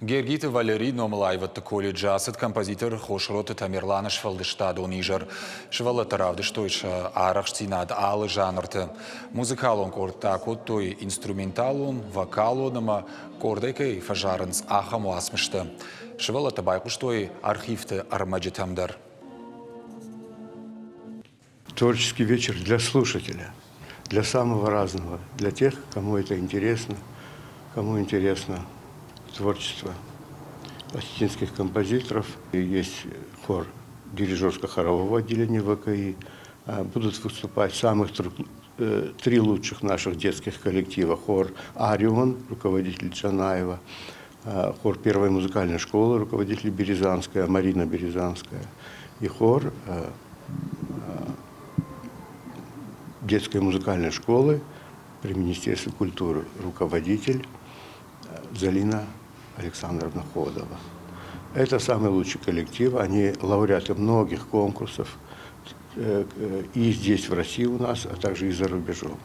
Гергиты Валерийы номыл аивӕдты колледжы ацыд композитор Хосроты Тамерланы сфӕлдыстадон изӕр. Сывӕллӕттӕ равдыстой сӕ арӕхстдзинад алы жанрты. Музыкалон къордтӕ акодтой инструменталон, вокалон ӕмӕ къордӕй кӕй фӕзарынц, ахӕм уацмыстӕ. Сывӕллӕттӕ байхъуыстой архивты ӕрмӕджытӕм дӕр. Творческий вечер для слушателя, для самого разного, для тех, кому это интересно, кому интересно творчество осетинских композиторов. И есть хор дирижерско-хорового отделения ВКИ. Будут выступать самых три лучших наших детских коллектива. Хор «Арион», руководитель Джанаева, хор первой музыкальной школы, руководитель Березанская, Марина Березанская, и хор детской музыкальной школы при Министерстве культуры, руководитель Залина Александровна Ходова. Это самый лучший коллектив, они лауреаты многих конкурсов и здесь, в России у нас, а также и за рубежом.